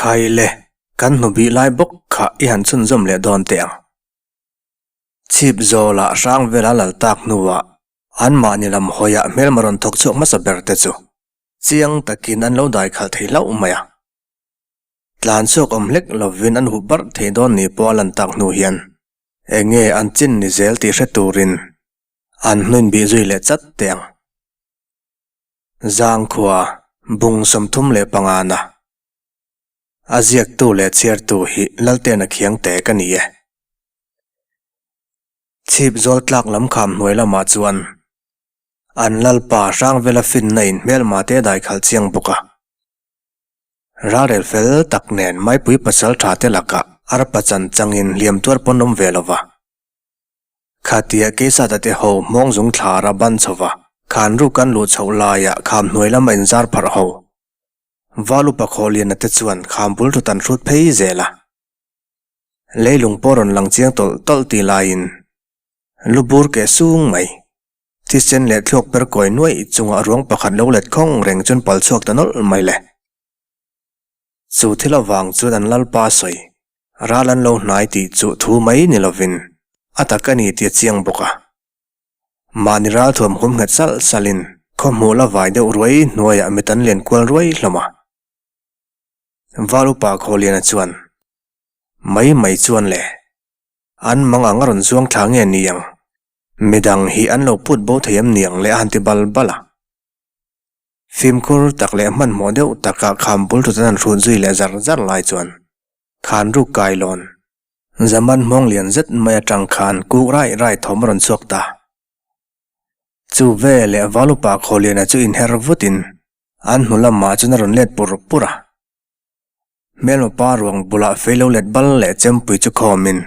Khai le, kan hnubih lai bawk kha i han chhunzawm leh dawn teh ang. Chhip zawlah hrang vela lal tak hnuah anmahni lam hawiah hmelma rawn thawk chhuak hmasa ber te chu chiang takin an lo dai khalh thei hlauh mai a. Tlan chhuak awm hlek lovin an huh barh thei dawn ni pawh a lan tak hnu hian eng nge an chin ni zel tih hre turin an hnuin bih zui leh chat teh ang. Zangkhua bung 35 na. A ziaktu leh chhiartu hi Laltena Khiangte ka ni e. Chhip zawl tlak lam kham hnuai lamah chuan an Lalpa Hrangvela finna in hmelma te dai khalh chiang bawk a. Ralrel fel tak nen Maipui pasal tha te lakah arpa chan changin hliam tuar pawn awm ve lo va. Khatia Keisata te ho hmawng zung thlara ban chho va, khan ruk an luh chhoh laiah kham hnuai lama inzar pharh ho. Val upa Khawliana te chuan kham bul thut an hrut phei zel a. Leilung pawh rawn lang chiang tawlh tawlh tih laiin lu bur keh sung mai. Thisen leh thluak per kawi nuaih chungah ruang pakhat lo let khawng reng chuan pal chhuak ta nawlh mai le. Chu thil avang chuan an lalpa sawi ral an lo hnai tih chu thu mai ni lovin a tak a ni tih a chiang bawk a. Mahni ral thuam hum nghet salh salhin khaw hmuh la vai deuh ruai hnuaiah mit an lian kual ruai hlawm a. Val upa Khawliana chuan, Mai mai chuan le, an mang ang a rawn zuang thla nge ni ang? Midang hi an lo put bo thei em niang le a han ti bal bal a. Fimkhur tak leh hmanhmawh deuh taka kham bul thut an han hrut zui leh zar zar lai chuan khan ruk kai lawn Zaman hmawng lian zet mai atang khan kuk rai rai thawm a rawn chhuak ta. Chu ve leh Valupa Khawliana chu inher vutin an hnu lamah chuan a rawn let pur pur a. Hmelma pa ruang bulah fei lo let bal leh chempui chu khawmin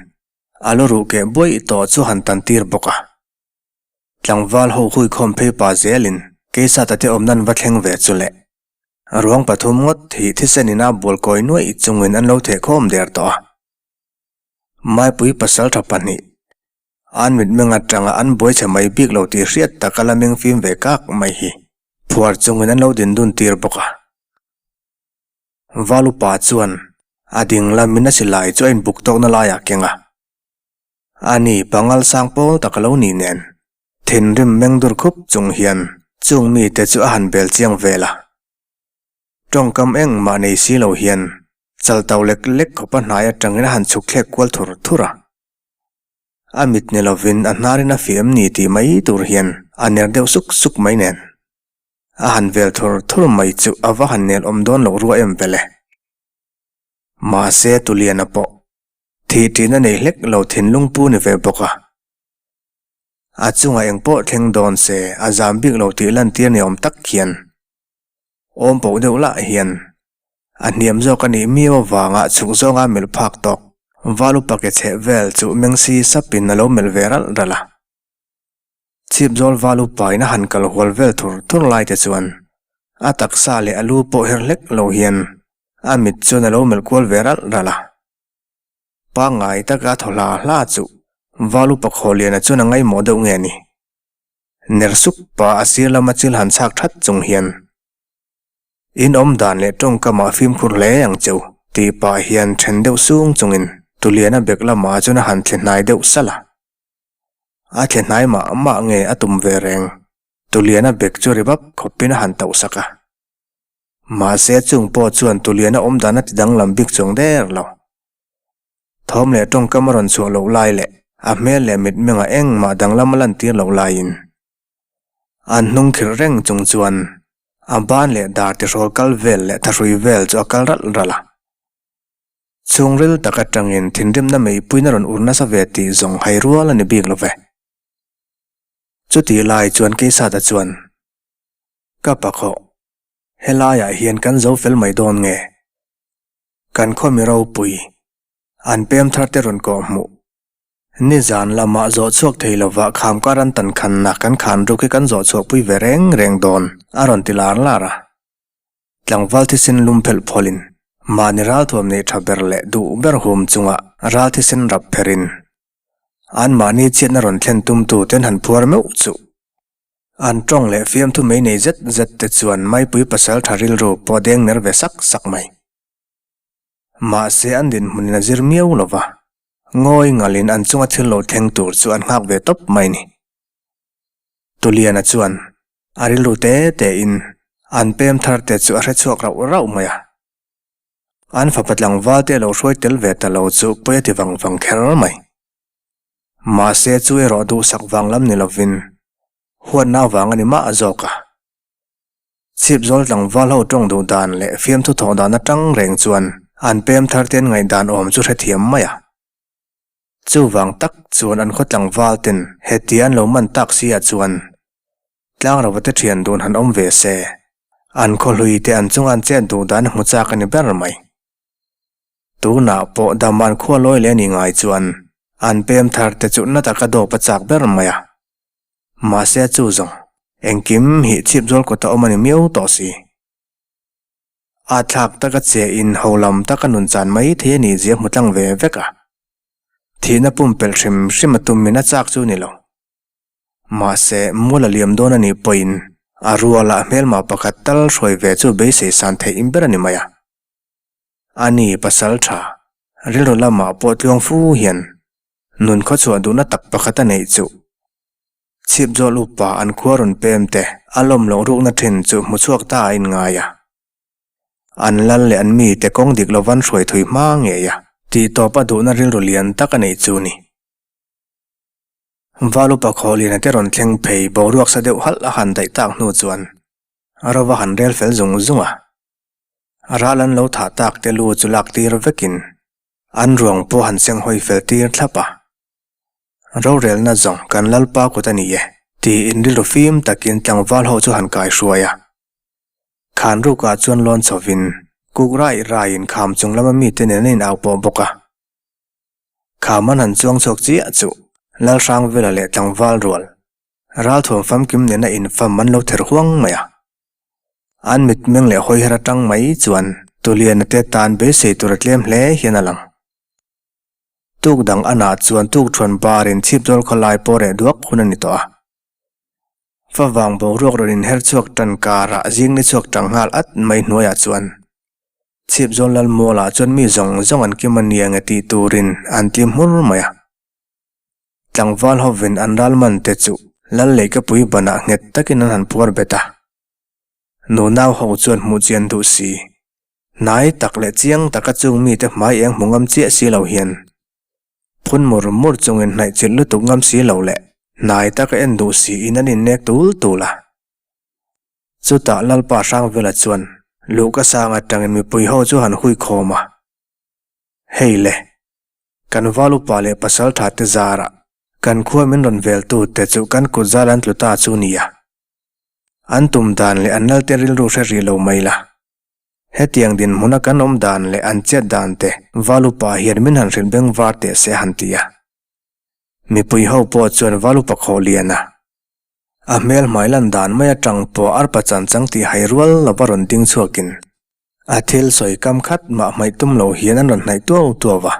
a lu ruh keh buaih tawh chu han tan tir bawk a. Tlangval ho hui khawm phei pa zelin Keisata te awmna an va thleng ve chu le. Ruang pathum ngawt hi thisen ina bual kawi nuaih chungin an lo theh khawm der tawh a. Maipui pasaltha pahnih an mitmeng atanga an buai chhe mai bik lo tih hriat taka la meng fim ve kak mai hi phuar chungin an lo din dun tir bawk a. Valupa chuan a ding lamin a silai chu a inbuk tawkna laiah keng a. Ani pangal sang pawl tak a lo nih nen, thinrim meng dur khup chung hian chung mite chu a han bel chiang vel a. Tawngkam engmah nei si lo hian chal to lek lek khawpa hnai atangin a han chhuk thlek kual thur thur a. A mit ni lovin a hnarin a fiam ni tih mai tur hian a ner deuh suk suk mai nen. A han vel thur thur mai chu a va han nel awm dawn loh rua em vele. Mahse Tuliana pawh thih ṭihna nei hlek lo thinlung pu ni ve bawk a. A chungah eng pawh thleng dawn se a zam bik lo tih lantir ni awm tak hian awm poh deuh lah hian a hniam zawk a nih miau avanga chhuk zawnga melh phak tawk val upa ke chheh vel chu meng si sapin a lo melh ve ralh ralh a. Chhipzawl val upain a han kal hual vel thur thur lai te chuan a taksa leh a lu pawh her hlek lo hian a mit chuan a lo melh kual ve ralh ralh a. Pangngai taka a thaw hla hla chu val upa Khawliana chuan a ngaihmawh deuh nge ni? Ner suk pa a sir lama chil han chhak that chung hian In awm dan leh tawngkamah fimkhur hle ang cheu tih pah hian then deuh sung chungin Tuliana bek lamah chuan a han thle hnai deuh salh a. A thle hnai mah mah nge a tum ve reng? Tuliana bek chu ri vap khawpin a han tauh sak a. Mahse chung pawh chuan Tuliana awm dan a ti danglam bik chuang der lo. Thawm leh tawngkam a rawn chhuah loh lai leh a hmel leh mitmengah engmah danglam a lantir loh laiin an hnung khirh reng chung chuan a ban leh dar tihrawl kal vel leh thahrui vel chu a kal ralh ralh a. Chhungril tak atangin thinrimna meipuina rawn ur nasa ve tih zawng hai rual a ni bik lo ve. Chutih lai chuan Keisata chuan, Ka pakhawh, helaiah hian kan zo fel mai dawn nge? Kan khaw mi ropui, an pem thar te rawn kawh hmuh. Nizan lamah zawh chhuak thei lova kham kar an tan khanna kan khan ruk hi kan zawh chhuahpui ve reng reng dawn, a rawn ti lar lar a. Tlangval thisen lum phelh phawlin mahni ralthuam neih tha ber leh duh ber hum chunga ral thisen rap pherin anmahni chhiatna rawn thlen tumtu ten han phuar meuh chuh. An tawng leh fiamthu mei nei zet zet te chuan Maipui pasal tha rilru pawh a deng ner ve sak sak mai. Mahse an dinhmunin a zir miau lo va, ngawi ngalin an chunga thil lo thleng tur chu an nghak ve tawp mai ni. Tuliana chuan a rilru te tein an pem thar te chu a hre chhuak rauh rauh mai a. An fapa tlangval te lo hruai tel ve ta lo chu pawi a ti vang vang kher mai. Mahse chu erawh duhsak vang lam ni lovin huatna avang a ni mah zawk a. Chhip zawl tlangval ho tawng duh dan leh fiamthu thawh dan atang reng chuan an pem thar te an ngaihdan awm chu hrethiam mai a. Chuvang tak chuan an khaw tlangval ten hetia an lo man tak si ah chuan tlangrava te thian dun han awm ve se, an khaw hlui te an chunga an chet duh dan hmu chak a ni ber mai. Tunah pawh Daman khua lawi leh a nih ngai chuan an pem thar te chu na taka dawp a chak ber mai a. Mahse chu zawng, engkim hi chhip zawl kawta awm a ni miau tawh si. A thlak taka che in ho lam taka nun chan mai thei a nih zia hmu tlang ve vek a. Thihna pumpelh hrim hrim a tum in a chak chu ni lo. Mahse mual a liam dawn a nih pawhin a rualah hmelma pakhat tal hruai ve chu beisei san theih in ber a ni mai a. A ni pasal tha, rilru lamah pawh tluang fu hian Nun khawchhuah duhna tak pakhat a neih chu. Chhip zawl upa an khua rawn pem te a lawm loh rukna thin chu hmu chhuak ta a inngai a. An lal leh an mite kawng dik lovan hruai thui hma ngei a. Tih tawp a duhna rilru lian tak a neih chu ni. Val upa Khawliana te rawn thleng phei boruak sa deuh halh a han daih tak hnu chuan rova han rel fel zung zung a. Ral an lo thah tak te lu chu lak tir vekin An ruang pawh han seng hawi fel tir thlap a. Rorelna zawng kan Lalpa kut a ni e, tiin rilru fim takin tlangval ho chu han kai hruai a. Khan rukah chuan lawn chhovin kuk rai raiin kham chung lama mite nen an inau pawh bawk a. Kham an han chuang chhuak chiah chu Lalhrangvela leh tlangval rual ralthuam famkim nena infam an lo ther huang mai a. An mitmeng leh hawiher atang mai chuan Tuliana te tan beisei tur a tlem hle hian a lang. Tuk dang anah chuan tuk thuan barin chhip dawl khawlai pawh reh duak hun a ni tawh a. Favang boruak rawn inher chhuak tan karah zing ni chhuak tang nghal at mai hnuaiah chuan chhip zawl Lalmualah chuan mi zawng zawng an kim a nia nge tih turin an tlim hmur mai a. Tlangval hovin an ral man te chu Lal Leikapui banah nghet takin an han puar bet a. Nunau ho chuan hmuh chian duh si. Hnai tak leh chiang taka chung mite hmai eng hmu ngam chiah si lo hian phun mur mur chungin hnaih chilh lutuk ngam si lo leh hnai taka en duh siin an innek tul tul a. Chutah Lalpa Hrangvela chuan luhka sang atangin mipui ho chu han hui khawm a. Hei le, Kan val upa leh pasal tha te zarah kan khua min rawn vel tu te chu kan kut zal an tlu ta chu nia. An tum dan leh an lalte rilru hre rih lo mai la. Hetiang dinhmuna kan awm dan leh an chet dan te val upa hian min han hrilh beng var teh se a han ti a. Mipui ho pawh chuan val upa khawh lian a. A hmel hmai lan dan mai atang pawh arpa chan chang tih hai rual lova rawn ding chhuakin A thil sawi kam khat mah hmaih tum lo hian an rawn hnaih tuau tuau a.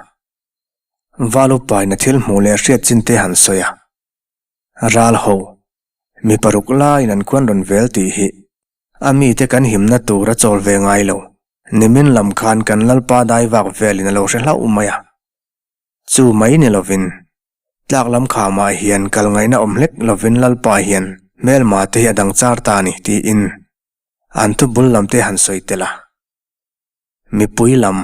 Val upain a thil hmuh leh hriat chin te han sawi a. Ral ho, mi paruk laiin an khuan rawn vel tih hi a mite kan himna tur a chawl ve ngai lo. Nimin lam khan kan Lalpa dai vak velin a lo hre hlauh mai a. Chu mai ni lovin, tlak lam khamah hian kal ngaihna awm hlek lovin Lalpa hian hmelma te hi a dang char ta a ni tiin An thu bul lam te han sawi tel a. Mipui lam,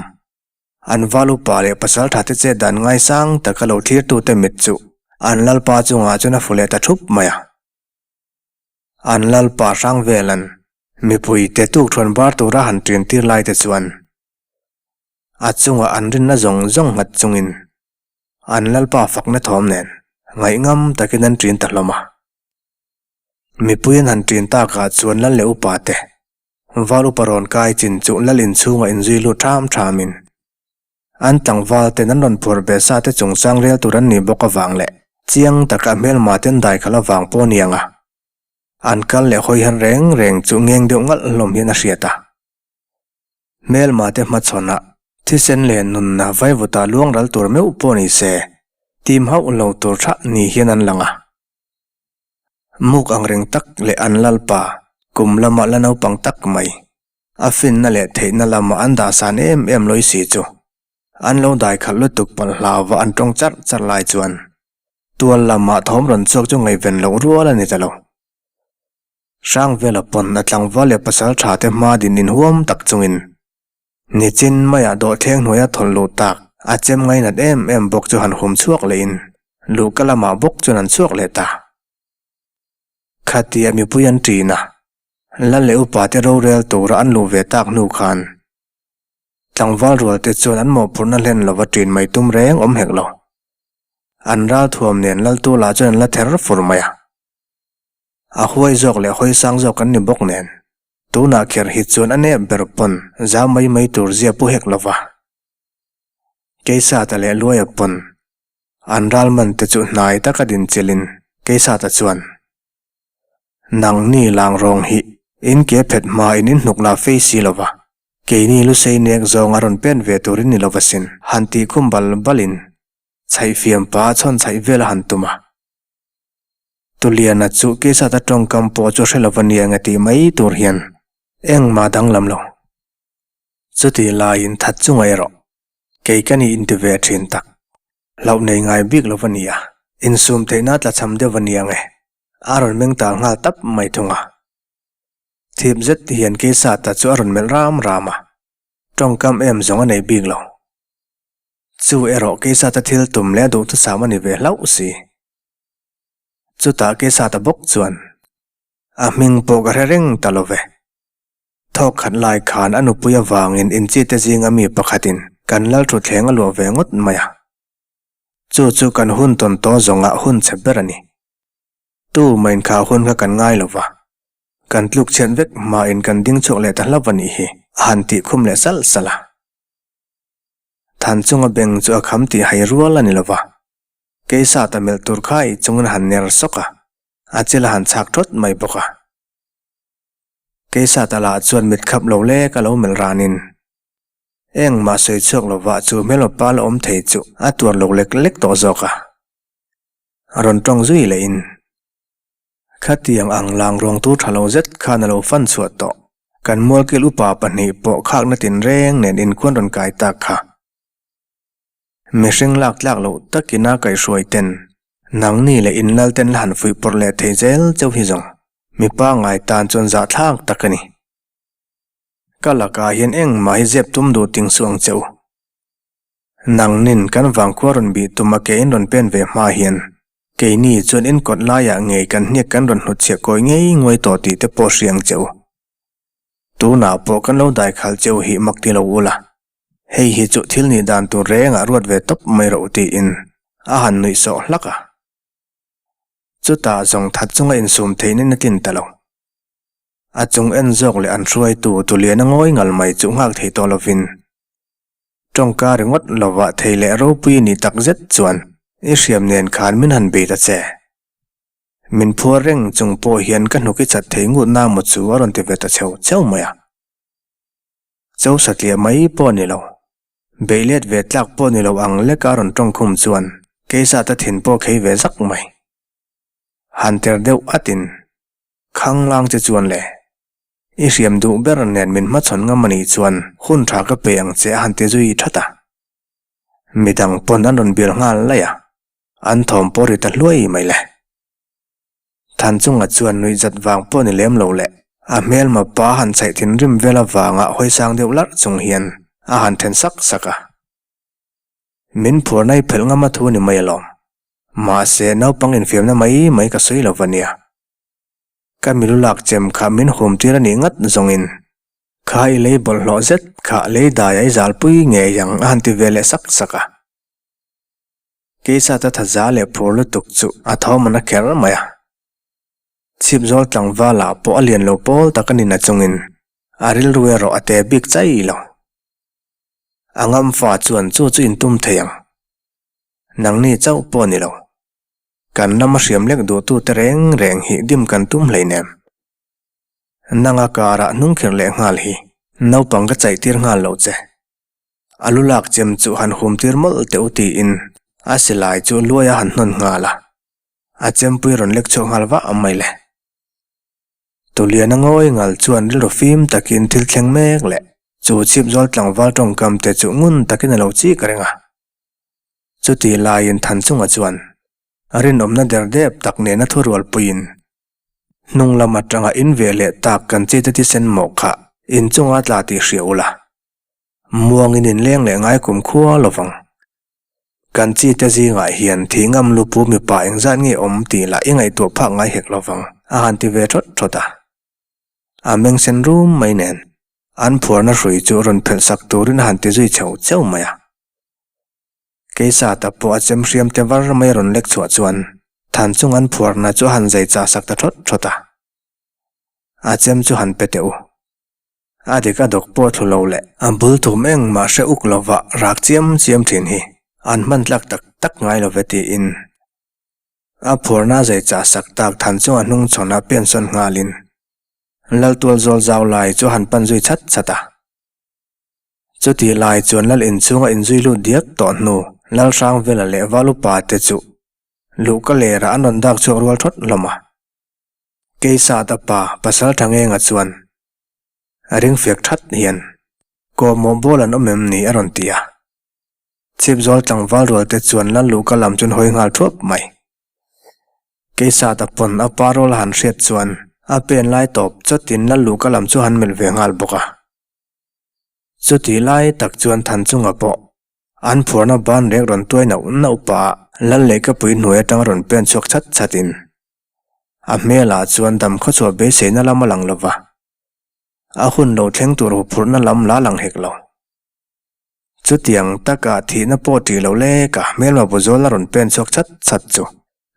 an val upa leh pasal tha te chet dan ngaisang taka lo thlirtute mit chu an lalpa chungah chuan a fu leh ta thup mai a. An lalpa hrang velan mipui te tukthuan bar tura han ṭin tir lai te chuan a chungah an rinna zawng zawng nghat chungin an lalpa fakna thawm nen ngaihngam takin an ṭin ta hlawm a. Mipui an han ṭin takah chuan lal leh upa te, val upa rawn kai chin chu lal inchhungah inzui lut ṭham ṭhamin an tlangval ten an rawn phur ve sa te chungchang rel tur an nih bawk avang leh chiang taka hmelma ten dai khalh avang pawh a ni ang a, an kal leh hawi han reng reng chu ngeng deuh ngalh hlawm hian a hriat a. Hmelma te hmachhawnah thisen leh nunna vaivuta luang ral tur meuh pawh ni se, tim hauh lo tur thah ni hian an lang a. Muk ang reng tak leh an lalpa kum lama la naupang tak mai, a finna leh theihna lama an dahsan em em lawi si chu. An lo dai khalh lutuk palh hlauva an tawng charh charh lai chuan tual lamah thawm rawn chhuak chu ngaihven loh rual a ni ta lo. Hrangvela pawn a tlangval leh pasal tha te hma din inhuam tak chungin nichin maiah dawhthleng hnuaia thawlh luh tak a chem ngainat em em bawk chu han hum chhuak lehin luhka lamah bawk chuan an chhuak leh ta. Khatia mipui an ṭin a, Lal leh upa te rorel tura an luh ve tak hnu khan Tlangval rual te chuan an mawhphurhna hlen lova ṭin mai tum reng awm hek lo. An ralthuam nen Laltu lah chuan an la ther fur mai a. A huai zawk leh hawi sang zawk an ni bawk nen, tunah kher hi chuan a nep ber pawn zau mai mai tur zia pu hek lova. Keisata leh Luaia pawn an ral man te chu hnai taka din chilhin Keisata chuan, Nangni lang rawng hi in ke phet hmain in hnuk la fei si lova, keini lusei nek zawng a rawn pen ve turin ni lova sin han tih khum bal balin chhaihfiam pa chhawn chhaih vel a han tum a. Tuliana chu Keisata tawngkam pawh chu hre lova nia nge tih mai tur hian engmah danglam lo. Chutih laiin that chunga erawh kei ka ni inti ve thin tak. Hlauh nei ngai bik lova nia, insum theihna tlachham deuh a nia nge a rawn meng tal nghal tap mai thung a. Thip zet hian Keisata chu a rawn melh ram ram a, tawngkam em zawng a nei bik lo. Chu erawh Keisata thil tum leh a duhthusam a ni ve hlauh si. Chutah Keisata bawk chuan, A hming pawh ka hre reng ta lo ve. Thawk khat lai khan a nupui avangin inchite zinga mi pakhatin kan lal thutthleng a luah ve ngawt mai a. Chu chu kan hun tawn tawh zawngah hun chhe ber a ni. Tu main kha hun kha kan ngai lo va. Kan tluk chhiat vek hmain kan ding chhuak leh ta hlauh a nih hi, a han tih khum leh salh salh a. Than chunga beng chu a kham tih hai rual a ni lo va. Keisata melh tur khai chungin a han ner sawk a, a chil a han chhak thawt mai bawk a. Keisata lah chuan mit khap lo lek a lo melh ranin, Engmah sawi chhuak lova chu hmelhawpa la awm thei chu a tuar lo lek lek tawh zawk a. A rawn tawng zui lehin, Khatiang ang lang ruangtu tha lo zet khan a lo fan chhuah tawh. Kan mualkil upa pahnih pawh khakna tinreng nen inkhuan rawn kai tak kha. Mihring lak tlak loh takin a kaihhruai ten nangni leh inlal ten la han fuih pawrh leh thei zel cheu hi zawng mipa ngai tan chuan zahthlak tak a ni. Ka lakah hian engmah hi zep tum duh ting suh ang che u. Nangnin kan vangkhua rawn bih tum a ke in rawn pen ve hma hian keini chuan in kawt laiah ngei kan hniak kan rawn hnutchhiah kawi ngei nguai tawh tih te pawh hria ang che u. Tunah pawh kan lo daikhal cheu hi mak ti lo ula. Hei hi chu thil nih dan tur rengah ruat ve tawp mai rawh tiin a han nuih sawh hlak a. Chutah zawng that chunga insum theihna a tlin ta lo. A chung en zawk leh an hruaitu Tuliana ngawi ngal mai chu nghak thei tawh lovin tawngka ringawt lovah thei leh ropui ni tak zet chuan i hriam nen khan min han bei ta che. Min phuar reng chung pawh hian ka hnuk i chat thei ngut na maw chu a rawn ti ve ta cheu cheu mai a. Cho satliah mai pawh a ni lo. Beih let ve tlak pawh ni lo ang leka a rawn tawng khum chuan Keisata thin pawh khei ve zak mai. Han ter deuh atin Khanglang che chuan le. I hriam duh ber nen min hmachhawn ngam a nih chuan hun tha ka pe ang che a han ti zui that a. Midang pawn an rawn bial nghal laih a, an thawm pawh ri ta hluai mai le. Thanchunga chuan nuihzat vang pawh ni lem lo le, a hmelma pa han chhaih thinrim vel avanga hawi sang deuh larh chung hian a han then sak sak a. Min phurna i phelh ngam a thu ni mai alawm. Mahse, naupang infiamna mai mai ka sawi lo va nia. Ka milu lak chem kha min hum tir a nih ngat zawngin kha i lei bawlhhlawh zet kha lei dai a i zalpui ngei ang a han ti ve leh sak sak a. Keisata thaza leh phur lutuk chu a thawm a na kher mai a. Chhipzawl tlangval ah pawh a lian lo pawl tak a ni na chungin a rilru erawh a te bik chai lo. A ngam fa chuan chu chu intum thei ang. Nangni chauh pawh a ni lo. Kan ram a hriam lek duhtu te reng reng hi dim kan tum hleinem. Nanga karah hnungkhirh leh nghal hi naupang ka chaih tir nghal lo che. A lu lak chem chu han hum tir mawlh teh u tiin a silai chu luai a han hnawn nghal a, a chempui rawn lek chhuak nghal vah mai le. Tuliana ngawi ngal chuan rilru fim takin thil thleng mek leh. Chu chhip zawl tlangval tawngkam te chu ngun takin a lo chik reng a. Chuti laiin Thanchunga chuan a rinawmna der dep tak nena thurual puiin hnung lam atanga in ve leh tak kan chite thisen mawh kha inchunga tla tih hria ula. Muangin inleng leh ngai kum khua lovang. Kan chite zingah hian thih ngam lupu mipa engzat nge awm tih lah i ngaihtuah phak ngai hek lovang, a han ti ve thawt thawt a. A meng sen rum mai nen, an phuarna hrui chu rawn phelh sak turin a han ti zui chho cheu mai a. Keisa ta pawh a chem hriam te var mai a rawn lek chhuah chuan than chung an phuarna chu a han zai chah sak ta thawt thawt a. A chem chu han pe teh u. A dik a dawk pawh thlu lo leh a bul thum engmah hre uk lova rak chiam chiam thin hi an hman tlak tak tak ngai lo ve tiin a phuarna zai chah sak tak than chung a hnung chhawn a pensawn nghalin Laltual zawl zau lai chu a han pan zui chat chat a. Chutih lai chuan Lal inchhunga inzui lut diak tawh hnu Lalhrangvela leh Valupa te chu luhka lerah an rawn dak chhuak rual thawt hlawm a. Keisata pa pasal tha ngenga chuan a ring fek that hian kawhmawh bawl an awm em ni a rawn ti a. Chhipzawl tlangval rual te chuan Lal Luhka lam chu an hawi nghal thuap mai. Keisata pawn a pa rawl a han hriat chuan a pen lai tawp chawtin Lal Luhka lam chu a han melh ve nghal bawk a. Chutih lai tak chuan Thanchunga pawh An phuarna ban rek rawn tuai nauh nauh pah Lal lehkapui hnuai atang rawn pen chhuak chat chat in a hmelah chuan dam khawchhuah beiseina lam a lang lo va, a hun lo thleng tur huphurhna lam la lang hek lo. Chutiang taka thihna pawh ṭih lo lek a hmelma bu zawl a rawn pen chhuak chat chat chu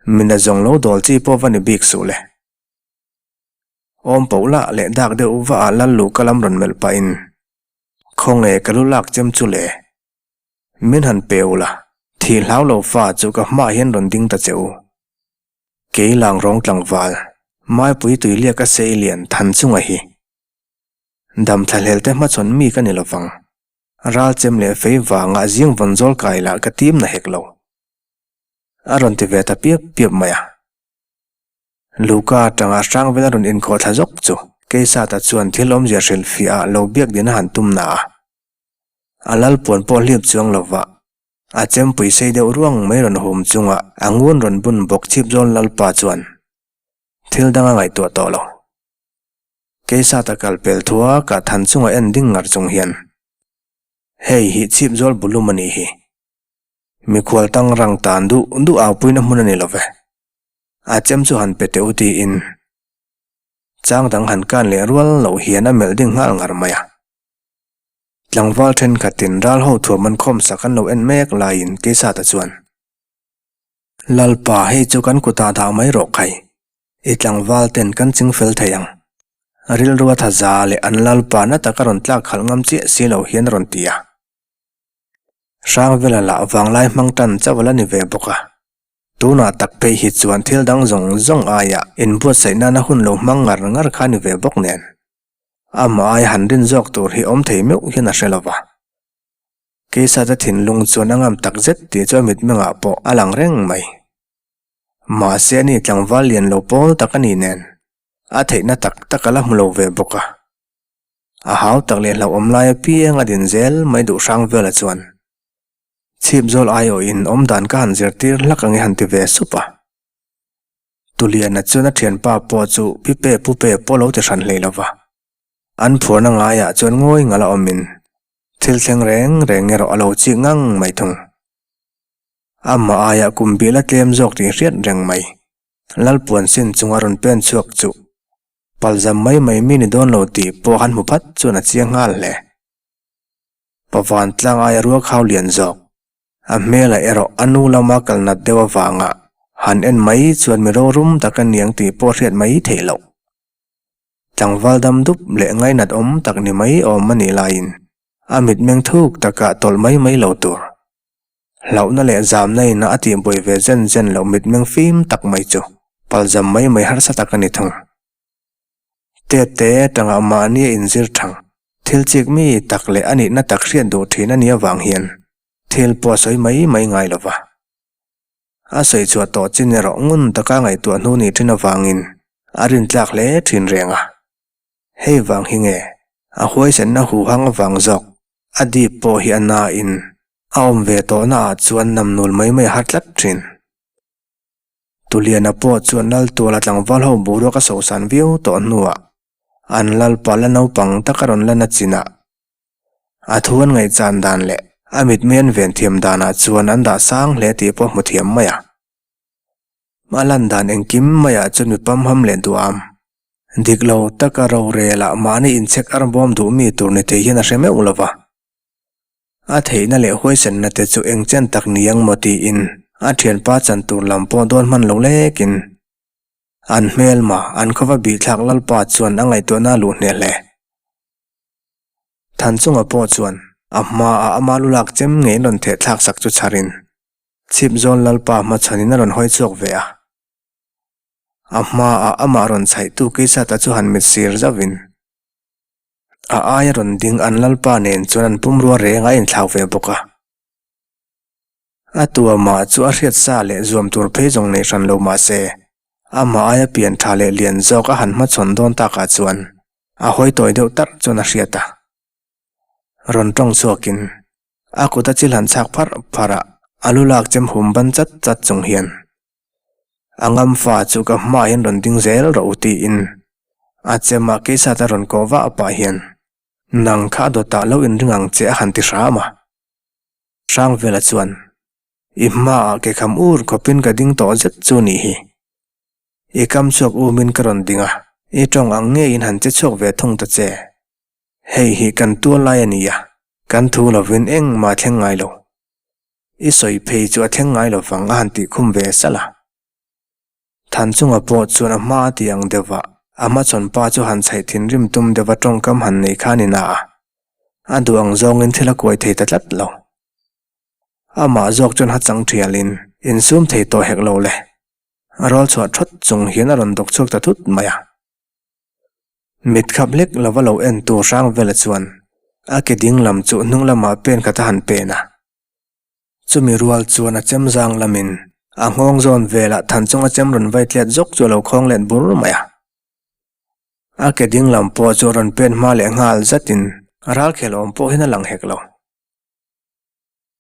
mina zawng lo dawl chi pawh va ni bik suh le. Awm poh lah leh dak deuh va ah Lal luhka lam rawn melh pahin Khawnge ka lu lak chem chu le? Min han pe u la, thih hlau lo fa chu ka hmaah hian rawn ding ta che u. Kei lang rawng tlangval, Maipui tuiliak a sei lian than chunga hi. Dam thlahlel te hmachhawn mi ka ni lovang. Ral chem leh fei vangah zing vawn zawl kai lah ka tim na hek lo. A rawn ti ve ta piap piap mai a. Luka atanga hrang vel a rawn inkhawh thla zawk chu Keisata chuan thil awmzia hrilhfiah ah lo biak din a han tum na a. A lal puan pawh hlip chuang lova a chempui sei deuh ruang mai rawn hum chunga a ngun rawn bun bawk chhip zawn lalpa chuan thil dang a ngaihtuah tawh lo. Keisata kal pel thua kah than chunga en ding ngar chung hian, Hei hi chhip zawl bulum a nih hi. Mikhual tang rang tan duh duh au puina hmun a ni lo ve. A chem chu han pe teh u tiin chang dang han kan leh rual loh hian a melh ding nghal ngar mai a. Tlangval thenkhatin ral ho thuam an khawm sak an lo en mek laiin Keisata chuan, Lalpa hei chu kan kutah dah mai rawh khai, i tlangval ten kan ching fel thei ang. Rilru a tha za leh an Lalpa na taka rawn tlak khalh ngam chiah si lo hian a rawn ti a. Hrangvela lah vanglai hmang tan chauh a la ni ve bawk a. Tunah tak phei hi chuan thil dang zawng zawng aia inbuatsaih nana hun lo hmang ngar ngar kha ni ve bawk nen. Amah aia han rin zawk tur hi awm thei meuh hian a hre lo va. Keisata thinlung chuan a ngam tak zet tih chu a mitmengah pawh a lang reng mai. Mahse ani tlangval lian lo pawl tak a ni nen, a theihna tak tak a la hmu lo ve bawk a. A hau tak leh hlauhawm lai apiang a din zel mai duh hrang vela chuan. Chhip zawl aiawhin awmdan ka han zirtir hlak ang i han ti ve sup a. Tuliana chuan a thianpa pawh chu pipe pupe pawh lo ti hran hlei lo va. An phuarna ngaiah chuan ngawi ngal a awmin thil thleng reng reng erawh a lo chik ngang mai thung. Amah aiah kum bil a tlem zawk tih hriat reng mai. Lalpuan sin chunga rawn pen chhuak chu palzam mai mai mi ni dawn lo tih pawh han hmu phat chuan a chiang nghal hle. Pavan tlang aia ruak hau lian zawk. A hmelah erawh a nu lama kal nat deuh avanga han en mai chuan mi rorum tak a niang tih pawh hriat mai theih loh. Tlangval dam dup leh ngainat awm tak ni mai awm a nih laiin a mitmeng thuk takah tawlh mai mai lo tur. Hlauhna leh zamna in a tihbuai ve zen zen loh mitmeng fim tak mai chu palzam mai mai harsa tak a ni thung. Tete atanga mahni a inzir thang, thil chik mi tak leh a nihna tak hriat duh thin a nih avang hian thil pawh a sawi mai mai ngai lo va. A sawi chhuah tawh chin erawh ngun taka ngaihtuah hnu nih thin avangin a rintlak hle thin reng a. Hei vang hi nge? A huaisenna huhang avang zawk a dip pawh hi a na in a awm ve tawhna ah chuan namnul mai mai a har tlat thin. Tuliana pawh chuan Laltuala tlangval ho boruak a sosan viau tawh hnuah an lalpa la naupang tak a rawn la na chinah a thu an ngaihchan dan leh a mitmei an ven thiam danah chuan an dah sang hle tih pawh hmu thiam mai a. A lan dan engkim maiah chuan mi pamham leh duham. Dik lo taka rorel ah mahni inchhek arbawm duh mi tur ni thei hian a hre meuh lo va. A theihna leh huaisenna te chu eng chen tak ni ang maw tiin a thianpa chan tur lam pawh dawn hman lo lekin an hmelma an khawva bihthlak lalpa chuan a ngaihtuahna a luh hneh hle. Thanchunga pawh chuan a hmaah ama lu lak chem ngei an rawn theh thlak sak chu chharin Chhipzawl lalpa hmachhanin a rawn hawi chhuak ve a. A hmaah amah rawn chhaihtu Keisata chu han mit sir zauhin a aia rawn ding an lalpa nen chuan an pumrua reng a inthlau ve bawk a. A tuamah chu a hriat sa leh zuam tur phei zawng nei hran lo mah se, amah aia pian tha leh lian zawk a han hmachhawn dawn takah chuan a hawi tawi deuh tarh chuan a hriat a. Rawn tawng chhuakin a kut a chil han chhak pharh pharh a, a lu lak chem hum ban chat chat chung hian A ngam fa chu ka hmaah hian rawn ding zel rawh u tiin a chemah keisat a rawn kawh vah pah hian nang kha a dawtah lo inring ang che a han ti hram a. Hrangvela chuan I hmaah ke kham ur khawpin ka ding tawh zet chu nih hi. I kam chhuak umin ka rawn ding a, i tawng ang ngeiin han che chhuak ve thung ta che. Hei hi kan tual lai a ni a, kan thu lovin engmah thleng ngai lo. I sawi phei chu a thleng ngai lo vang a han tih khum ve salh a. Thanchunga pawh chuan a hma a ti ang deuh a, a hmachhawn pa chu han chhaih thinrim tum deuh a tawngkam han nei khan in a a. A duh ang zawngin thil a kuai thei ta tlat lo. Amah zawk chuan hachang thialin insum thei tawh hek lo le. A rawl chhuah thawt chung hian a rawn dawk chhuak ta thut mai a. Mit khap hlek lova lo en tur hrang vela chuan a ke ding lam chu hnung lamah pen khat a han pen a. Chumi rual chuan a chem zang lamin a nghawng zawn velah than chunga chem rawn vai tliat zawk chu a lo khawng let bur mai a. A ke ding lam pawh chu a rawn pen hma leh nghal zatin ralkhel awm pawh hian a lang hek lo.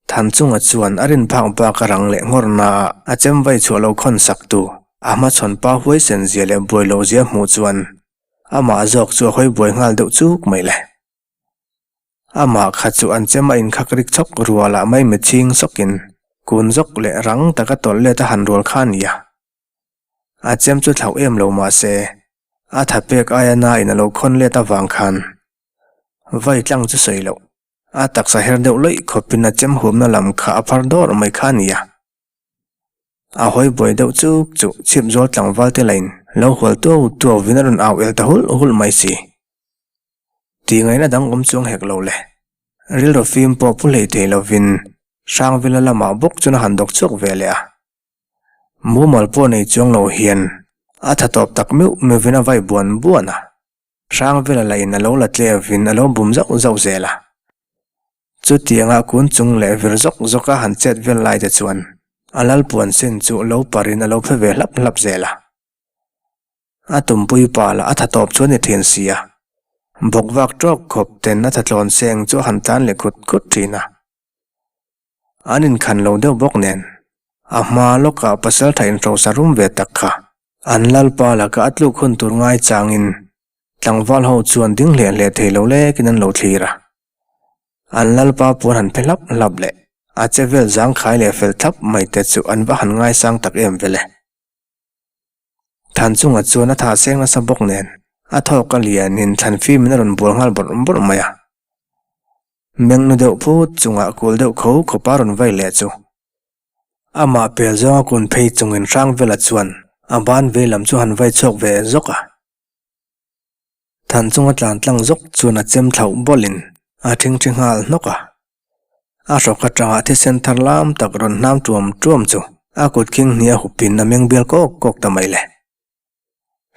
Thanchunga chuan a rin phak bak a rang leh nghawr na a, a chem vai chhuah lo khawn sak tu a hmachhawn pa huaisen zia leh buai lo zia hmuh chuan amah zawk chu a hawi buai nghal deuh chuk mai le. Amah kha chu an chem a inkhak rik chhawk rual ah mai mitchhing sawkin kun zawk leh rang taka tawlh let a han rual kha a nia. A chem chu thlauh em lo mah se, a tha pek aia na in a lo khawn let avang khan vai tlang chu sawi loh. A taksa her deuh lawih khawpin a chem huamna lam kha a phar dawr mai kha a ni a. A hawi buai deuh chuk chu chhip zawl tlangval te lain lo hual tuau tuau vin a rawn au el ta hulh hulh mai si. Tih ngaihna dang awm chuang hek lo le. Rilru fim pawh pu hlei thei lovin Hrangvela lamah bawk chuan a han dawk chhuak ve leh a. Mumal pawh nei chuang lo hian a tha tawp tak meuh meuhvin a vai buan buan a. Hrangvela lah in a lo la tle avin a lo bum zauh zauh zel a. Chutianga kun chung leh vir zawk zawk a han chet vel lai te chuan a lalpuan sin chu lo parin a lo phe ve hlap hlap zel a. A tumpui pa lah a tha tawp chu a ni thin si a. Bawkvak tawk khawp ten a tha tlawn seng chu a han tlan leh khut khut thin a. An inkhan lo deuh bawk nen, a hma lawkah pasaltha inhrosa rum ve tak kha an lalpa laka a tluk hun tur ngai changin tlangval ho chuan ding hleh hleh thei lo lekin an lo thlir a. An lalpa puan han phe hlap hlap leh a che vel zangkhai leh fel thlap mai te chu an va han ngaisang tak em vele. Thanchunga chuan a thah seng nasa bawk nen a thawk a lianin thlan fimin a rawn bual nghal bawrh bawrh mai a. Mengnu deuh phut chungah kul deuh kho khawpa rawn vai leh chu. Amah pel zawnga kun phei chungin Hrangvela chuan a ban vei lam chu han vai chhuak ve zawk a. Thanchunga tlan tlang zawk chuan a chem thlauh bawlhin a thingthi nghal hnawk a. A hrawk atanga thisen thar lam tak rawn hnam tuam tuam chu a kut khing hnih a hupin a meng bial kawk kawk ta mai le.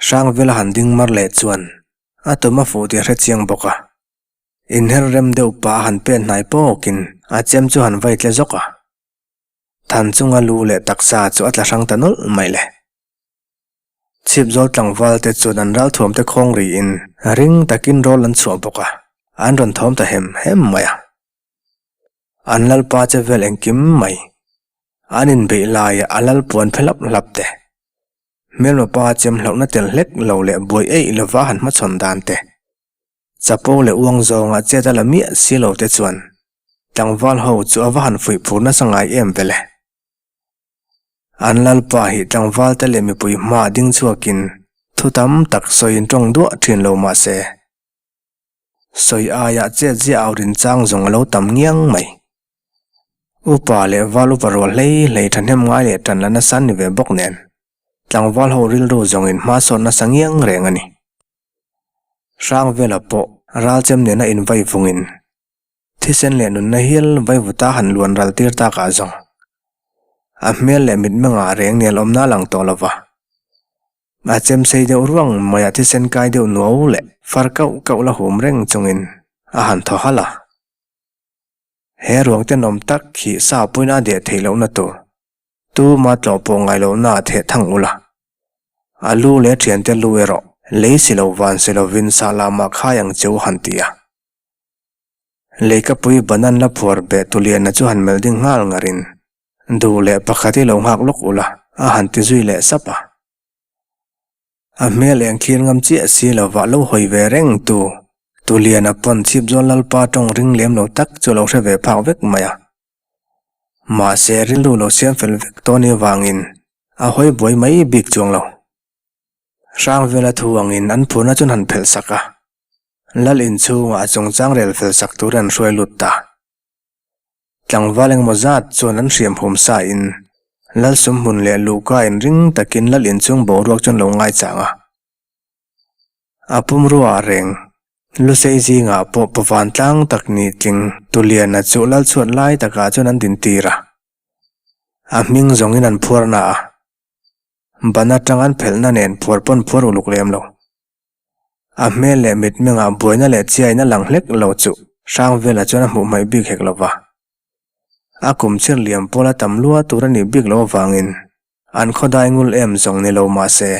Hrangvela han ding mar leh chuan a tum a fuh tih a hre chiang bawk a. Inher rem deuh pah a han pen hnai pawkin a chem chu han vai tle zawk a. Thanchunga lu leh taksa chu a tla hrang ta nawlh mai le. Chhipzawl tlangval te chuan an ralthuam te khawng riin ring takin rawl an chhuah bawk a. an rawn thawm ta hem hem mai a. An lalpa che vel engkim mai. An inbeih laia a lal puan phe hlap hlap te. Hmelma pa chem hlauhna tel hlek lo leh buai eih lova han hmachhawn dan te. Chapo leh uang zawnga chet a la miah si lo te chuan tlangval ho chu a va han fuih phur nasa ngai em vele. An lalpa hi tlangval te leh mipui hmaah ding chhuakin thu tam tak sawiin tawng duah thin lo mah se, sawi aiah chet ziah au rin chang zawng a lo tam ngiang mai. Upa leh val upa rual hlei hlei thahnem ngai leh tan la nasa ni ve bawk nen, tlangval ho rilru zawngin hma sawn nasa ngiang reng a ni. Hrangvela pawh ralchem nena invai vungin Thisen leh nunna hial vaivuta han luan ral tir takah zawng a hmel leh mitmengah reng nel awmna a lang tawh lo va. A chem sei deuh ruang maiah thisen kai deuh nuau leh far kauh kauh la hum reng chungin a han thaw halh a. He ruang tenawm tak hi sa puiin a deh theih lohna tur tuma tlawh pawh ngai lohna a theh thang ula. A lu leh thiante lu erawh lei si lo van si lovin sah lamah khai ang che u han ti a. Leikapui banan la phuar beh Tuliana chu han melh ding nghal ngarin, Duh leh pakhat i lo nghak lawk ula, a han ti zui leh sap a. A hmel eng thlir ngam chiah si lova lo hawi ve reng tu Tuliana pawn chhipzawl Lalpa tawng ring lem lo tak chu a lo hre ve phak vek mai a. Mahse rilru lo siam fel vek tawh ni avangin a hawi buai mai bik chuang lo. Hrangvela thu angin an phurna chuan han phelh sak a. Lal inchhungah a chungchang rel fel sak tur an hruai lut ta. Tlangval engemaw zat chuan an hriam hum sa in Lal sumhmun leh luhka in ring takin Lal inchhung boruak chuan lo ngaichang a. A pumruaah reng Lusei zingah pawh pavan tlang tak ni tling Tuliana chu Lal chhuat lai takah chuan an dintir a. A hming zawngin an phuarna a. Ban atang an phelhna nen phuar pawn phuar uluk lem lo. A hmel leh mitmengah buaina leh chiain a lang hlek lo chu Hrangvela chuan a hmuh hmaih bik hek lo va. A kum chhir liam pawl a tam lua tur a nih bik loh avangin an khaw dai ngul em zawng ni lo mah se,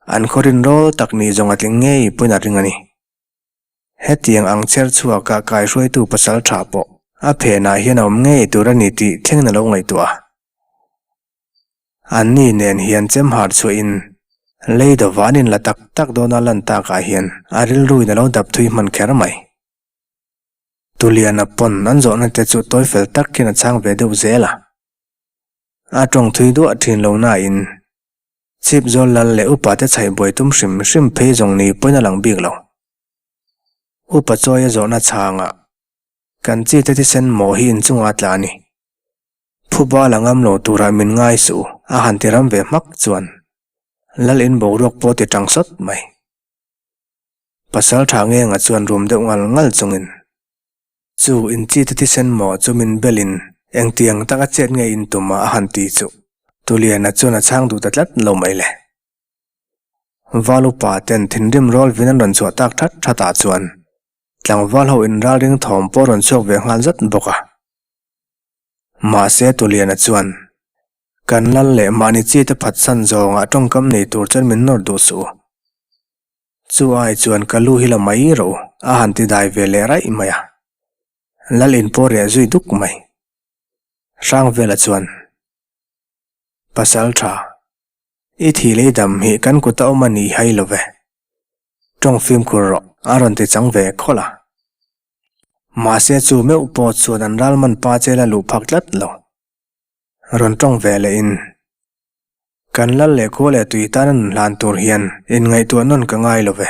an khaw rinrawl tak ni zawng a tling ngei pawhin a ring a ni. Hetiang ang chher chhuaka kaihruaitu pasal tha pawh a phenah hian a awm ngei tur a ni tih thlengin a lo ngaihtuah a. Anni nen hian chem har chhuahin lei dawva an inla tak tak dawna lan takah hian a rilruin a lo dap thui hman kher mai. Tuliana pawn an zawhna te chu tawi fel tak hian a chhang ve deuh zel a. A tawng thui duah thin lo nain chhip zawl lal leh upa te chhaih buai tum hrim hrim phei zawng ni pawhin a lang bik lo. Upa chawi a zawhna chhangah kan chi te thisen mawh hi inchungah a tla a ni. Phuba la ngam lo turah min ngai suh a han ti ram ve hmak chuan Lal in boruak pawh ti tang sawt mai. Pasal tha ngenga chuan rum deuh ngal ngal chungin chu in chi te thisen maw chu min belin engtiang taka chet nge in tum a a han ti chu Tuliana chuan a chhang duh ta tlat lo mai le. Val upa ten thinrim rawl vin an rawn chhuah tak that that ah chuan tlangval ho in ralring thawm pawh rawn chhuak ve nghal zat bawk a. Mahse Tuliana chuan, Kan lal leh mahni chi te phatsan zawngah tawngkam nei tur chuan min nawr duh suh u. Chu ai chuan ka lu hi la mai rawh u, a han ti dai ve leh raih mai a. Lal in pawh reh zui duk mai. Hrangvela chuan, Pasal tha, i thih lei dam hi kan kut a awm a ni hai lo ve. Tawng fimkhur rawh, a rawn ti chang ve khawlh a. Mahse chu meuh pawh chuan an ralman pa che la luh phak tlat lo. Rawn tawng ve leh in, Kan lal leh khua leh tui tan a nun hlan tur hian inngaihtuah nawn ka ngai lo ve.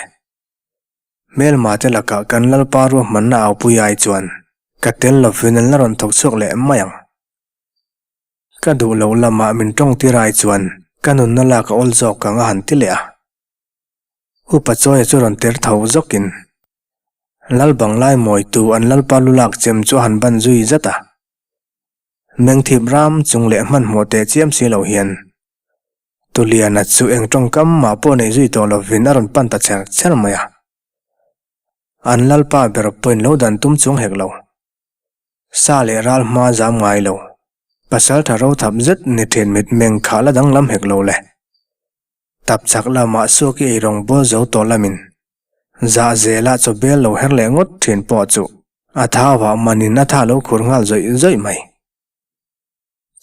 Hmelma te lakah kan lalpa ruahmanna aupui ai chuan ka tel lovin an la rawn thawk chhuak leh mai ang. Ka duh loh lamah min tawng tir ai chuan ka nunna lak a awl zawk ang a han ti leh a. Upa Chawia chu rawn ter tho zawkin Lal banglai mawitu an lalpa lu lak chem chu a han ban zui zat a. Mengthip ram chung leh hmanhmawh teh chiam si lo hian Tuliana chu eng tawngkam mah pawh nei zui tawh lovin a rawn pan ta cher cher mai a. An lalpa ber pawhin lo dan tum chung hek lo. Sa leh ral hma zam ngai lo. Pasaltha ro thap zet ni thin mitmeng kha la danglam hek lo le. Tap chak lamah suak i eirawng bawl zo tawh lamin. Zah zela chaw bel lo her leh ngawt thin pawh chu a thau ah manin a tha lo khur nghal zawih zawih mai.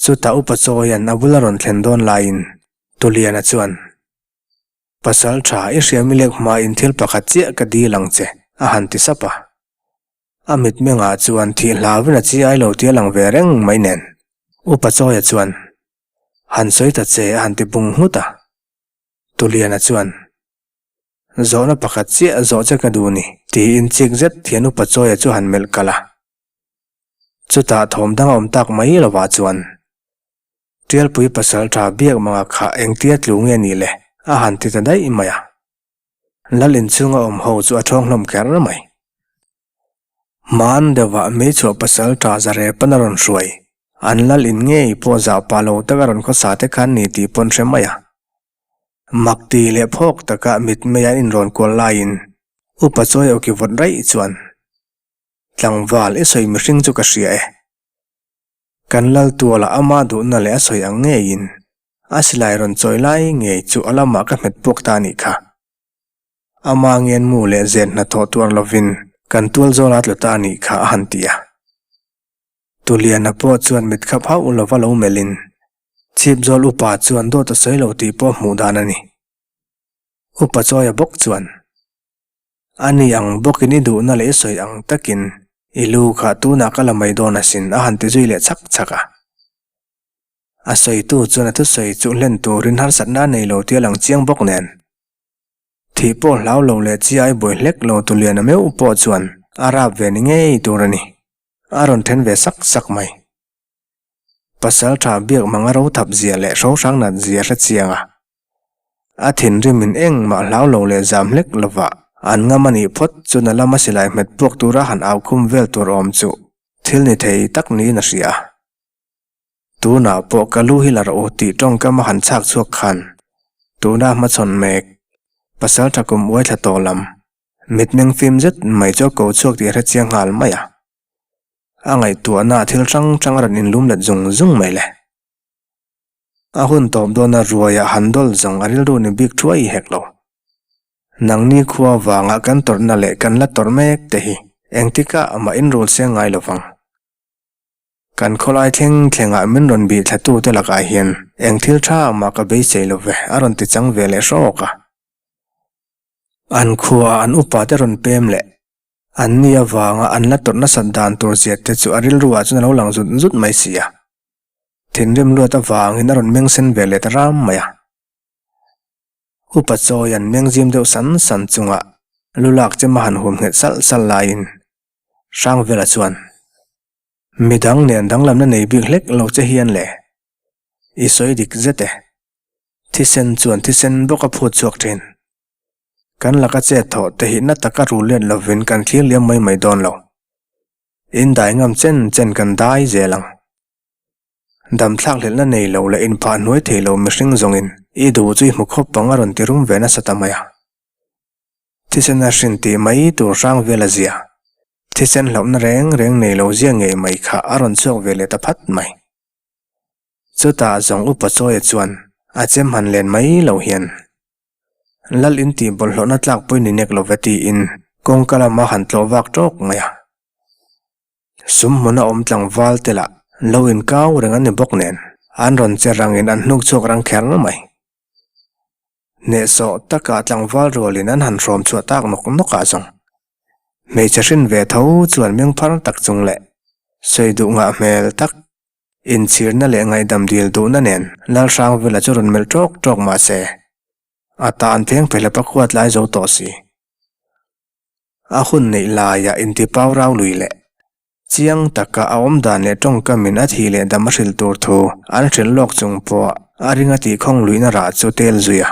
Chutah Upa Chawia'n a bula rawn thlen dawn laiin Tuliana chuan, Pasal tha i hriam i lek hmain thil pakhat chiah ka dil ang che, a han ti sap a. A mitmengah chuan thih hlauvin a chi ai lo tih a lang ve reng mai nen. Upa Chawia chuan, Han sawi ta che, a han ti bung nghut a. Tuliana chuan, Zawhna pakhat chiah zawh che ka duh ni, tiin chik zet hian Upa Chawia chu han melh kalh a. Chutah thawm dang a awm tak mai lovah chuan Tialpui pasal tha biak manga kha engtia tlu nge ni le a han ti ta daih mai a. Lal inchhunga awm ho chu a thawng hlawm kher mai. Hmaan deuhah Meichhuah pasal tha Zarepan a rawn hruai. An lal in ngei pawh zah pah lo taka rawn khawsa te khan ni tih pawn hre mai a. Mak ti leh phawk taka mitmei an inrawn kual laiin Upa Chawi awki vawt raih chuan Tlangval i sawi mihring chu ka hria e. Kan lal tualah ama duhna leh a sawi ang ngeiin a silai rawn chawi lai ngei chu a lamah ka hmet puak ta a nih kha. Ama ngen mu leh zen hnathawh tuar lovin kan tual zawl a tlu ta a nih kha a han ti a. Tuliana pawh chuan mit khap hauh lova lo melhin Chhipzawl upa chuan dawt a sawi lo tih pawh hmuh dan a ni. Upa Chawia bawk chuan. A ni ang bawkin i duhna leh i sawi ang takin i lu kha tunah ka la mai dawn asin a han ti zui leh chhak chhak a. A sawitu chuan a thusawi chu hlen turin harsatna a nei lo tih a lang chiang bawk nen. Thih pawh hlau lo leh chi ai buai hlek lo tu lian a meuh pawh chuan a rap ve ni ngei tur a ni. A rawn then ve sak sak mai. Pasal tha biak mang a ro thap zia leh hro hrang nat zia hre chiang a. A thinrim in engmah hlau lo leh zam hlek lova an ngam a nih phawt chuan a lama silai hmet puak tura han au khum vel tur awm chu thil ni thei tak niin a hria a. Tunah pawh ka lu hi la rawh u tih tawngkam a han chhak chhuak khan tuna hmachhawn mek pasal tha kum uai thla tawh lam mitmeng fim zet mai chu a ko chhuak tih a hre chiang nghal mai a. A ngaihtuahna thil hrang hrang a rawn inlum let zung zung mai le. A hun tawp dawna ruaiah han dawl zawng a rilru ni bik thuai hek lo. Nangni khua vanga kan tawrhna leh kan la tawrh mek te hi engtikah amah inrul seng ngai lo vang. Kan khawlai thleng thlengah min rawn bih thlatute lakah hian eng thil tha mah ka beisei lo ve a rawn ti chang ve leh hrawk a. An khuaah an upate rawn pem leh An ni avanga an la tawrh nasat dan tur ziat te chu a rilruah chuan a lo lang zut zut mai si a. Thinrim luat avangin a rawn meng sen ve leh ta ram mai a. Upa chawi an meng zim deuh san san chunga lu lak chem a han hum nghet salh salh laiin Hrangvela chuan, Midang nen danglamna nei bik hlek lo che hian le, i sawi dik zet e. Thisen chuan thisen bawk a phut chhuak thin. Kan laka chet thawh te hi na taka rul let lovin kan thlir liam mai mai dawn lo. In dai ngam chen chen kan dai zel ang. Dam thlak hlelhna nei lo leh inphah hnuai thei lo mihring zawngin i duh chu i hmu khawp ang a rawn ti rum ve nasa ta mai a. Thisen a hrin tih mai tur hrang vel a zia. Thisen hlauhna reng reng nei lo zia ngei mai kha a rawn chhuak ve leh ta phat mai. Chutah zawng upa Chawia chuan a chem han len mai lo hian Lal in tih bawlhhlawhna tlak pawhin i nek lo ve tiin kawngka lama han tlawh vak tawk mai a. Sum hmuna awm tlangval te lah lo inkau reng an ni bawk nen an rawn che rangin an hnuk chhuak rang kher mai. Hnehsawh taka tlangval rualin an han hrawm chhuah tak nawk nawk ah zawng hmeichhe hrin ve tho chuan meng phar tak chung leh sawi duh ngah hmel tak Inchhirna leh ngaihdam dil duhna nen Lalhrangvela chu rawn melh ṭawk ṭawk mah se, a tan pheng phelh a khuat lai zo tawh si. A hun neih laiah intipau rau lui leh chiang taka a awm dan leh tawngkamin a thih leh dam a hrilh tur thu an hrilh lawk chung pawh a ring a tihkhawng luihna rah chu tel zui a.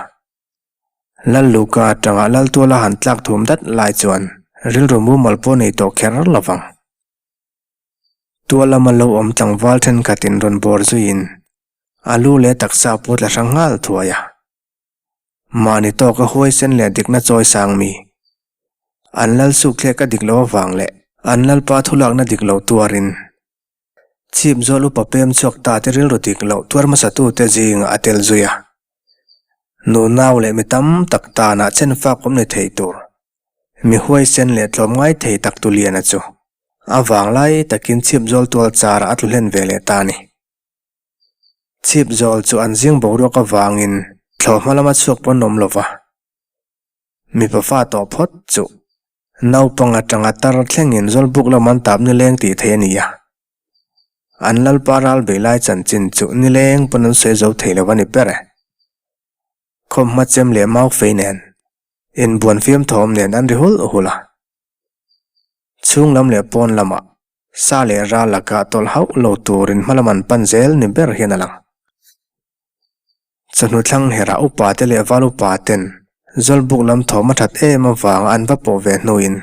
Lalluka atanga Laltuala han tlak thum dat lai chuan rilru mumal pawh nei tawh kher lovang. Tual lama lo awm tlangval thenkhatin rawn bawr zuiin a lu leh taksa pawh tla hrang nghal thuai a. Mahni tawka huaisen leh dikna chawi sang mi. An lal sukthlek a dik loh avang leh an lalpa thulakna dik loh tuarin chhip zawl upa pem chhuak ta te rilru dik loh tuar hmasatute zingah a tel zui a. Nunau leh mi tam tak tanah chen fak awm ni thei tur. Mi huaisen leh tlawmngai thei tak Tuliana chu a vanglai takin chhipzawl tual charah a tlu hlen ve leh ta a ni. Chhipzawl chu an zing boruak avangin thlawhhma lama chhuak pawn awm lova, mipa fa tawh phawt chu naupang atanga tar thlengin zawlbuk lam an tap nileng tih theih a ni a. An lalpa ral bei lai chanchin chu nileng pawn an sawi zo thei lo a ni ber e. Khawmhma chem leh mau fei nen, inbuan fiam thawm nen an ri hulh hulh a. Chhung lam leh pawn lamah sa leh ral lakah tawlh hauh lo turin hma lam an pan zel ni ber hian a lang. Chawhnu thlang herah upa te leh val upa ten Zawlbuk lam thawm a that em avanga an va pawh ve hnuin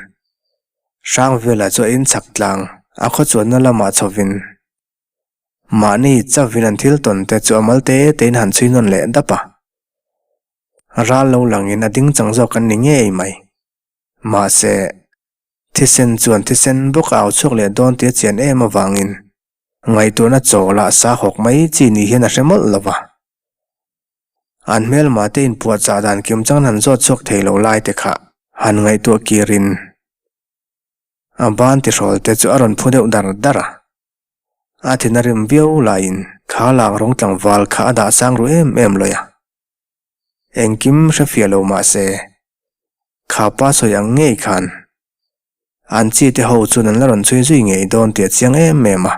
Hrangvela chu a inchhak tlang a khaw chuanna lamah chhovin Mahni chavin an thil tawn te chu a mal te tein han chhui nawn leh dap a. Ral lo langin a ding chang zawk an ni ngei mai. Mahse, thisen chuan thisen bawk a au chhuak leh dawn tih a chian em avangin ngaihtuahna chaw lah sa hawk mai chi ni hian a hre mawlh lo va. An hmelma te inpuahchah dan kim chang han zawt chhuak thei lo lai te kha han ngaihtuah kirin a ban tihrawl te chu a rawn phu deuh dar dar a. A thin a rim viau laiin kha lang rawng tlangval kha a dah sang ru em em lawih a. Engkim hre fiah lo mah se, kha pa sawi ang ngei khan an chi te ho chuan an la rawn chhui zui ngei dawn tih a chiang em em a.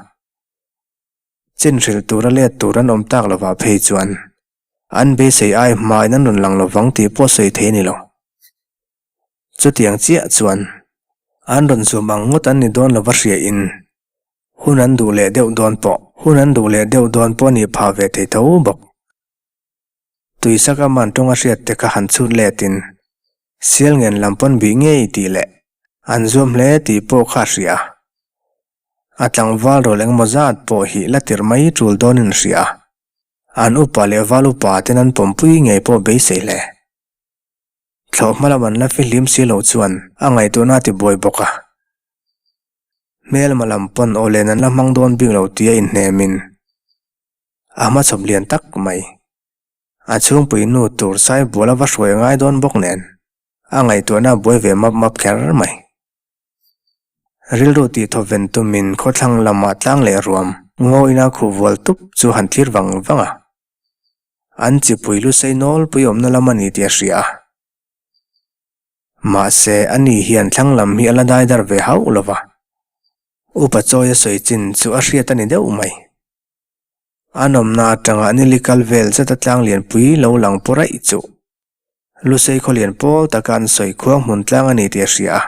Chin hrilh tura let tur an awm tak lovah phei chuan an beisei ai hmain an rawn lang lovang tih pawh sawi thei a ni lo. Chutiang chiah chuan an rawn zuam ang ngawt an ni dawn lova hriain hun an duh leh deuh dawn pawh hun an duh leh deuh dawn pawh a nih phah ve thei tho bawk. Tuisaka man tawnga hriat te kha han chhut letin sial ngen lam pawn bih ngei tih leh an zuam hle tih pawh kha a hria. A tlangval rawl engemaw zat pawh hi la tir mai tul dawnin a hria. An upa leh val upa ten an pawmpui ngei pawh beisei hle. Thlawh hma lam an la fihlim si loh chuan a ngaihtuahna a ti buai bawk a. Hmelma lam pawn aw len an la hmang dawn bik lo tih a inhnemin a hmachhawp lian tak mai. A chhungpui nu tur sai bual a va hruai a ngai dawn bawk nen a ngaihtuahna a buai ve map map kher mai. Rilru tih thawp ven tumin khawthlang lamah tlang leh ruam ngawina khuh vual tup chu han thlir vang vang a. An chipui lu sei nawlpui awmna lam a ni tih a hria a. Mahse, ani hian thlang lam hi a la dai dar ve hauh lo va. Upa chawi a sawi chin chu a hriat a ni deuh mai. A nawmna atanga nili kal vel zeta tlang lianpui lo lang pawh raih chu Lusei khawlian pawl taka an sawi khuang hmun tlang a ni tih a hria a.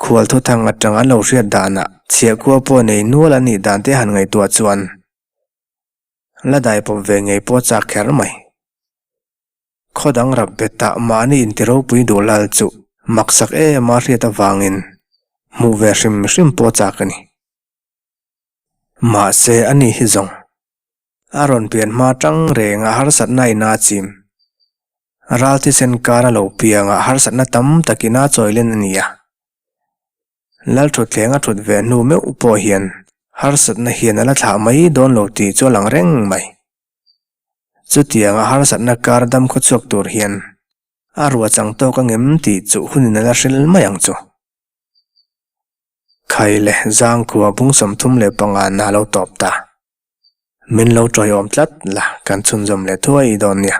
Khual thuthang atanga an lo hriat danah chhiahkhua pawh nei nual an nih dan te han ngaihtuah chuan La dai pawp ve ngei pawh chak kher mai. Khaw dang rap betah mahni inti ropui duh lal chu maksak em a hriat avangin hmuh ve hrim hrim pawh chak a ni. Mahse ani hi zawng a rawn pian hma tang reng a harsatna in a chim. Ral thisen kar a lo piang a harsatna tam takin a chawilen a ni a. Lalthuthleng a thut ve hnu meuh pawh hian harsatna hian a la thlah mai dawn lo tih chu a lang reng mai. Chutianga harsatna kar dam khaw chhuak tur hian a ruah chang tawk angem tih chu hunin a la hril mai ang chu. Khai leh Zangkhua bung 35 na lo tawp ta. Min lo tawiawm tlat la kan chhunzawm leh thuai dawn nia.